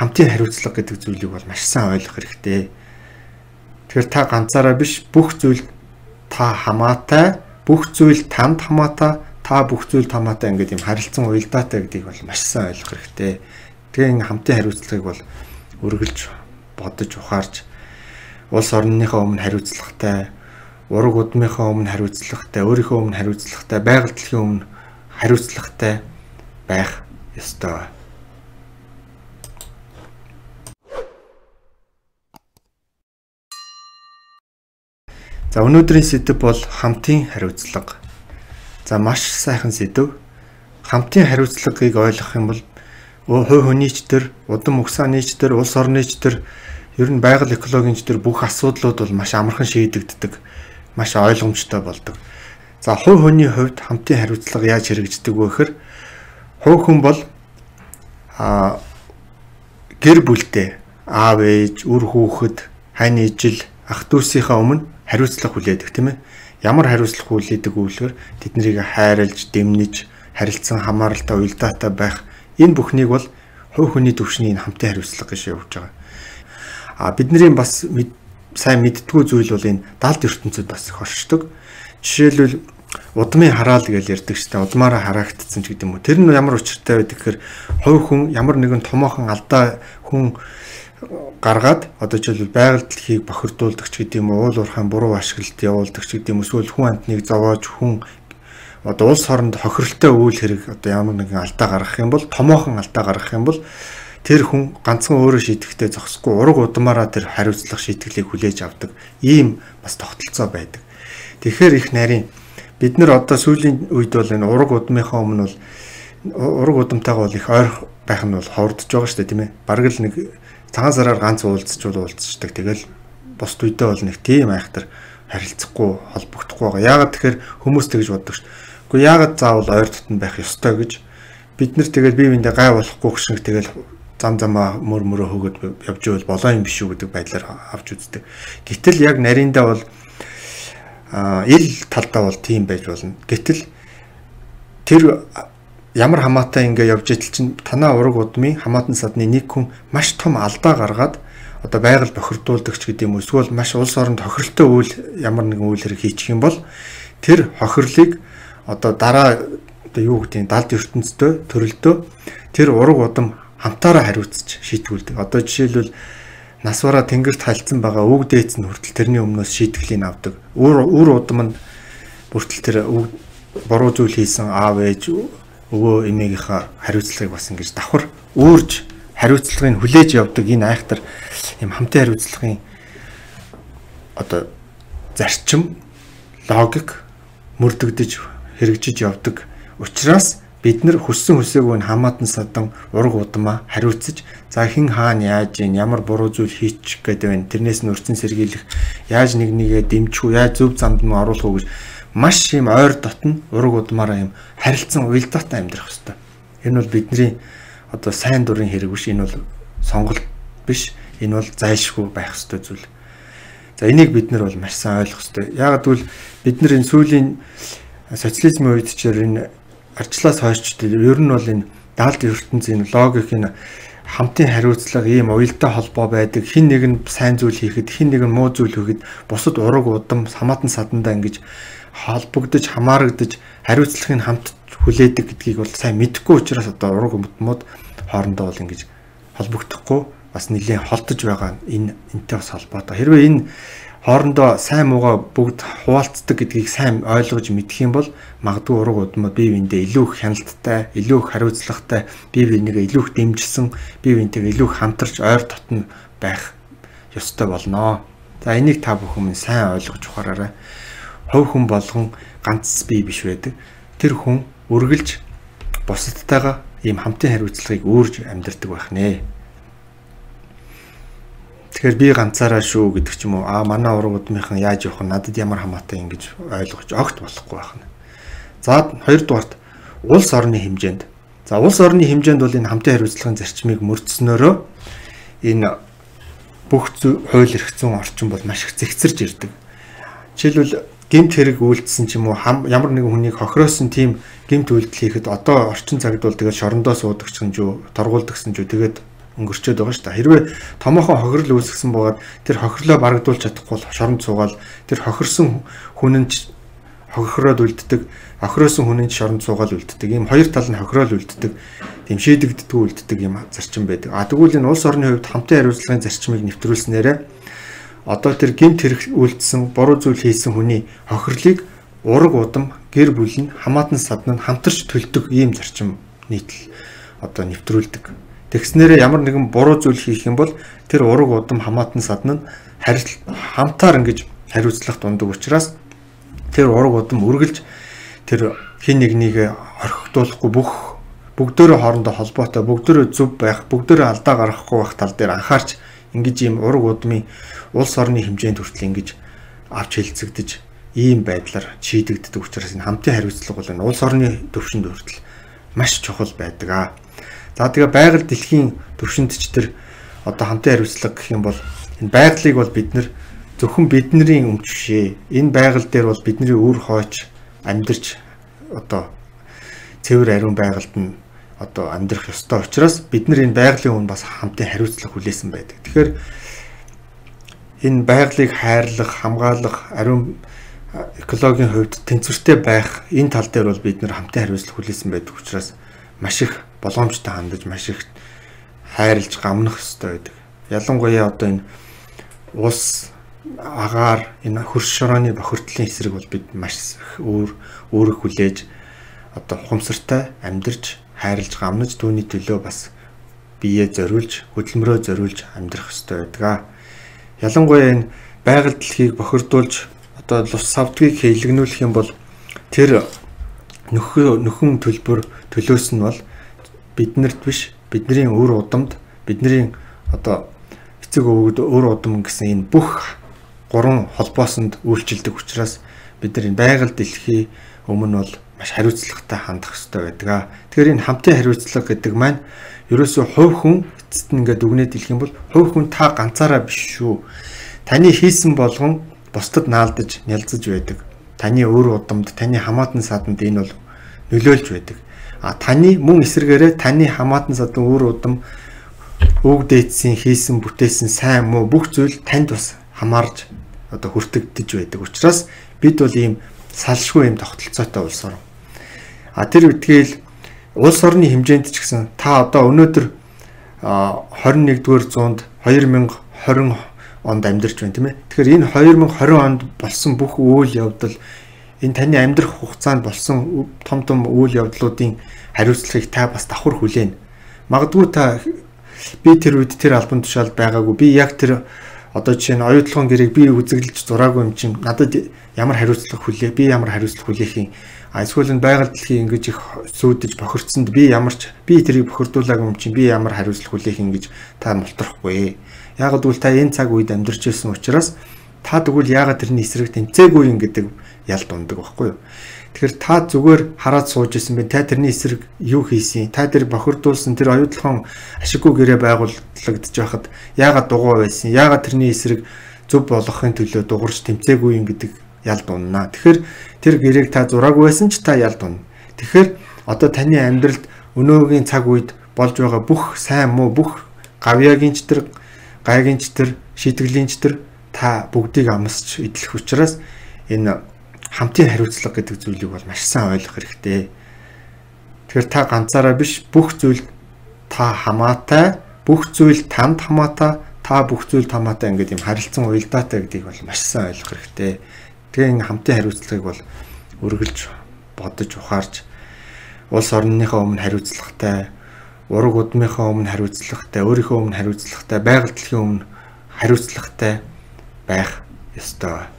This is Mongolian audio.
хамтын хариуцлага гэдэг зүйлийг бол маш сайн ойлгох хэрэгтэй. Тэгэхээр та ганцаараа биш, бүх зүйл та хамаатай, бүх зүйл танд хамаатай, та бүх зүйл хамаатай ингээд юм харилцан уялдаатай гэдгийг бол маш сайн ойлгох хэрэгтэй. Тэгээ энэ хамтын хариуцлагыг бол үргэлж бодож ухаарч улс орныхоо өмнө хариуцлагатай, ураг удмынхаа өмнө хариуцлагатай, өөрийнхөө өмнө хариуцлагатай, байгаль дэлхийн өмнө хариуцлагатай байх ёстой. За өнөөдрийн сэдэв бол хамтын хариуцлага. За маш сайхан сэдэв. Хамтын хариуцлагыг ойлгох юм бол хувь хүний ч төр, удам угсааны ч төр, улс орны ч төр, ер нь байгаль экологийн ч төр бүх асуудлууд бол маш амархан шийдэгддэг, маш ойлгомжтой болдог. За хувь хүний хувьд хамтын хариуцлага яаж хэрэгждэг вэ гэхээр хувь хүн бол гэр бүлтэй, аав ээж, үр хүүхэд, хань ижил, ах дүүсийнхээ өмнө хариуцлага хүлээдэг, тийм ээ. Ямар хариуцлага хүлээдэг вэ гэхээр тэднийг хайрлаж, дэмнэж, харилцан хамааралтай, уялдаатай байх энэ бүхнийг бол хувь хүний түвшний энэ хамтын хариуцлага гэж явж байгаа. А бидний бас сайн мэддэггүй зүйл бол энэ далд ертөнцид бас их оршдог. Жишээлбэл удмын хараал гэж ярьдаг шүү дээ. Удмаараа хараагдсан ч гэдэг юм уу. Тэр нь ямар учиртай байдаг гэхээр хувь хүн ямар нэгэн томоохон алдаа хүн гаргаад одоо жишээлбэл байгаль дэлхийг бохирдуулдаг ч гэдэг юм уу, уул уурхайн буруу ашиглалт явуулдаг ч гэдэг юм уу, эсвэл хүн амьтныг зовоож хүн одоо улс оронд хохиролтой үйл хэрэг одоо ямар нэгэн алдаа гаргах юм бол, томоохон алдаа гаргах юм бол тэр хүн ганцхан өөрөө шийтгэхдээ зогсохгүй ураг удмаараа тэр хариуцлага шийтгэлийг хүлээж авдаг ийм бас тогтолцоо байдаг. Тэгэхээр их нарийн бид нар одоо сүүлийн үед бол энэ ураг удмынхаа өмнө бол ураг удамтайгаа бол их ойр байх нь бол ховордож байгаа шүү дээ, тийм ээ. Бараг л нэг цагаан сараар ганц уулзчвал уулзчдаг. Тэгэл бусд үедээ бол нэг тийм айхтар харилцахгүй, холбогдохгүй байгаа. Яагаад тэгэхээр хүмүүс тэгж боддог шүү дээ. Гэхдээ яагаад заавал ойр дотн байх ёстой гэж бид нар тэгэл бие биендээ гай болохгүй гэх тэгэл зам замаа мөр мөрөө хөөгд явж ивэл болоо юм биш үү гэдэг байдлаар авч үздэг. Гэтэл яг нариндаа бол ил талдаа бол тийм байж болно. Гэтэл тэр ямар хамаатай ингээ явж итэл чинь танаа ураг удмын хамаатан садны нэг хүн маш том алдаа гаргаад одоо байгаль бохирдуулдаг ч гэдэг юм уу, эсвэл маш улс оронд хохиролтой үйл ямар нэгэн үйл хэрэг хийчих юм бол тэр хохирлыг одоо дараа одоо юу гэдгийг далд ертөнцтэй төрөлдөө тэр ураг удам хамтаараа хариуцж шийтгүүлдэг. Одоо жишээлбэл насвараа тэнгэрт хальцсан байгаа үг дээц нь хүртэл тэрний өмнөөс шийтгэлийг авдаг. Үр удам нь бүртэл тэр буруу зүйл хийсэн аав ээж өвөө эмээгийнхаа хариуцлагыг бас ингэж давхар үүрж хариуцлагыг хүлээж явдаг энэ айхтар юм хамтын хариуцлагын одоо зарчим логик мөрдөгдөж хэрэгжиж явдаг учраас бид нар хүссэн хүсээгүй нь хамаатан садан ураг удмаа хариуцаж за хэн хаана яаж юм ямар буруу зүйл хийчих гээд байна, тэрнээс нь өрцөн сэргийлэх, яаж нэг нэгээ дэмжих үү, яаж зөв замд нь оруулах уу гэж маш юм ойр дотн ураг удмаараа юм харилцан уялдаатай амьдрах ёстой. Энэ бол бидний одоо сайн дурын хэрэг биш, энэ бол сонголт биш, энэ бол зайлшгүй байх ёстой зүйл. За энийг бид нар бол маш сайн ойлгох ёстой. Яагаад гэвэл бид нар энэ сүүлийн социализмын үед ч энэ арчлаас хойш ч ер нь бол энэ далд ертөнцийн логик энэ хамтын хариуцлага ийм уялдаа холбоо байдаг. Хин нэг нь сайн зүйл хийхэд, хин нэг нь муу зүйл хийхэд бусад ураг удам хамаатан садандаа ингэж холбогдож, хамаарагдаж хариуцлагыг хамт хүлээдэг гэдгийг бол сайн мэдэхгүй учраас одоо ураг удмууд хоорондоо бол ингэж холбогдохгүй бас нэлээд холдож байгаа энэ энтэй бас холбоотой. Хэрвээ энэ хоорондоо сайн муугаа бүгд хуваалцдаг гэдгийг сайн ойлгож мэдэх юм бол магадгүй ураг удмууд бие биендээ илүү их хяналттай, илүү их хариуцлагатай, бие биенийгээ илүү их дэмжсэн, бие биентэйгээ илүү их хамтарч ойр дотн байх ёстой болно. За энийг та бүхэн сайн ойлгож ухаараарай. Хувь хүн болгон ганц бие биш байдаг. Тэр хүн үргэлж бусадтайгаа ийм хамтын хариуцлагыг үүрж амьдардаг байх нэ. Тэгэхээр би ганцаараа шүү гэдэг ч юм уу, аа манай ураг удмынхан яаж явах нь надад ямар хамаатай ингэж ойлгож огт болохгүй байх нь. За хоёрдугаарт улс орны хэмжээнд. За улс орны хэмжээнд бол энэ хамтын хариуцлагын зарчмыг мөрдснөөрөө энэ бүх хууль эрх зүйн орчин бол маш их зэгцэрч ирдэг. Жишээлбэл гэмт хэрэг үйлдсэн ч юм уу, ямар нэгэн хүнийг хохироосон тийм гэмт үйлдэл хийхэд одоо орчин цагт бол тэгэл шорондоо суудаг ч юм уу, торгуулдагсан ч үү, тэгээд өнгөрчөөд байгаа шүү дээ. Хэрвээ томоохон хохирол үүсгэсэн бөгөөд тэр хохирлоо барагдуулж чадахгүй бол шоронд суугаал тэр хохирсон хүн нь хохироод үлддэг, хохироосон хүн нь шоронд суугаал үлддэг. Ийм хоёр тал нь хохироол үлддэг. Тийм шийдэгддэггүй үлддэг юм зарчим байдаг. А тэгвэл энэ улс орны хувьд хамтын хариуцлагын зарчмыг нэвтрүүлснээрээ одоо тэр гэмт хэрэг үлдсэн, буруу зүйл хийсэн хүний хохирлыг ураг удам гэр бүл нь хамаатан садан нь хамтарч төлдөг ийм зарчим нийтлэл одоо нэвтрүүлдэг. Тэгснээрээ ямар нэгэн буруу зүйл хийх юм бол тэр ураг удам хамаатан садан нь хамтаар ингэж хариуцлага дундаг учраас тэр ураг удам үргэлж тэр хин нэгнийг орхигдуулахгүй бүх бүгдөө хоорондоо холбоотой, бүгдөө зөв байх, бүгдөө алдаа гаргахгүй байх тал дээр анхаарч ингэж ийм ураг удмын улс орны хэмжээнд хүртэл ингэж авч хэлцэгдэж ийм байдлаар шийдэгддэг учраас энэ хамтын хариуцлага бол энэ улс орны төвшөнд хүртэл маш чухал байдаг. За тэгээ байгаль дэлхийн төвшөнд ч тэр одоо хамтын хариуцлага гэх юм бол энэ байгалыг бол бид нэр зөвхөн бидний өмч бишээ. Энэ байгаль дээр бол бидний үр хойч амьдарч одоо цэвэр ариун байгальд нь одоо амьдрах ёстой учраас бид нар энэ байгалийн өмнө бас хамтын хариуцлага хүлээсэн байдаг. Тэгэхээр энэ байгалыг хайрлах, хамгаалах, ариун экологийн хувьд тэнцвэртэй байх энэ тал дээр бол бид нар хамтын хариуцлага хүлээсэн байдаг учраас маш их боломжтой хандаж, маш их хайрлж гамнах ёстой байдаг. Ялангуяа одоо энэ улс агаар энэ хөрш шорооны бохирдлын эсрэг бол бид маш их үүрэг хүлээж одоо ухамсартай амьдарч, хайрлж гамнаж түүний төлөө бас биеэ зориулж, хөдөлмөрөө зориулж амьдрах ёстой байдаг. Ялангуяа энэ байгаль дэлхийг бохирдуулж одоо лус савдгийг хийлгэнүүлэх юм бол тэр нөхөн төлбөр төлөөс нь бол биднэрт биш, бидний үр удамд, бидний одоо эцэг өвгөд үр удам гэсэн энэ бүх гурван холбоосонд үйлчилдэг учраас бид нар энэ байгаль дэлхий өмнө бол маш хариуцлагатай хандах ёстой байдаг. Тэгэхээр энэ хамтын хариуцлага гэдэг маань ерөөсөө хувь хүн эцэст нь ингээд дүгнээд хэлэх юм бол хувь хүн та ганцаараа биш шүү. Таны хийсэн болгон бусдад наалдаж, нялзаж байдаг. Таны үр удамд, таны хамаатан саданд энэ бол нөлөөлж байдаг. А таны мөн эсрэгээрээ таны хамаатан садан үр удам өвөг дээдсийн хийсэн бүтээсэн сайн муу бүх зүйл танд бас хамаарж одоо хүртэгдэж байдаг учраас бид бол ийм салшгүй ийм тогтолцоотой улс орн. А тэр үтгэл улс орны хэмжээнд ч гэсэн та одоо өнөөдөр 21-р зуунд 2020 онд амьдарч байна, тийм ээ. Тэгэхээр энэ 2020 онд болсон бүх үйл явдал энэ таны амьдрах хугацаанд болсон том том үйл явдлуудын хариуцлагыг та бас давхар хүлээнэ. Магадгүй та би тэр үед тэр албан тушаалд байгаагүй. Би яг тэр одоо жишээ нь оюутлогын гэрээг би үзэглэж зураагүй юм чинь надад ямар хариуцлага хүлээ, би ямар хариуцлага хүлээх юм. А эсвэл энэ байгаль дэлхий ингэж их сүйдэж бохирдсонд би ямар ч би тэрийг бохирдуулаагүй юм чинь би ямар хариуцлага хүлээх юм гэж та мултрахгүй. Яг гэвэл та энэ цаг үед амьдарч ирсэн учраас та тэгвэл яагаад тэрний эсрэг тэмцээгүй юм гэдэг ялд ундаг байхгүй юу? Тэгэхээр та зүгээр хараад сууж исэн бэ? Та тэрний эсрэг юу хийсэн? Та тэр бохирдуулсан тэр оюутлогын ашиггүй гэрээ байгуулагдаж байхад яагаад дугуй байсан? Яагаад тэрний эсрэг зөв болгохын төлөө дугуурч тэмцээгүй юм гэдэг ялд уннаа. Тэгэхээр тэр гэрээг та зураагүй байсан ч та ялд унна. Тэгэхээр одоо таны амьдралд өнөөгийн цаг үед болж байгаа бүх сайн муу бүх гавьяагийн ч тэр гайгийн ч тэр шийтгэлийн ч тэр та бүгдийг амсч идэх учраас энэ хамтын хариуцлага гэдэг зүйлийг бол маш сайн ойлгох хэрэгтэй. Тэгэхээр та ганцаараа биш, бүх зүйл та хамаатай, бүх зүйл танд хамаатай, та бүх зүйл хамаатай ингээд юм харилцан уялдаатай гэдгийг бол маш сайн ойлгох хэрэгтэй. Тэгээ энэ хамтын хариуцлагыг бол үргэлж бодож ухаарч улс орныхоо өмнө хариуцлагатай, ураг удмынхаа өмнө хариуцлагатай, өөрийнхөө өмнө хариуцлагатай, байгаль дэлхийн өмнө хариуцлагатай байх ёстой.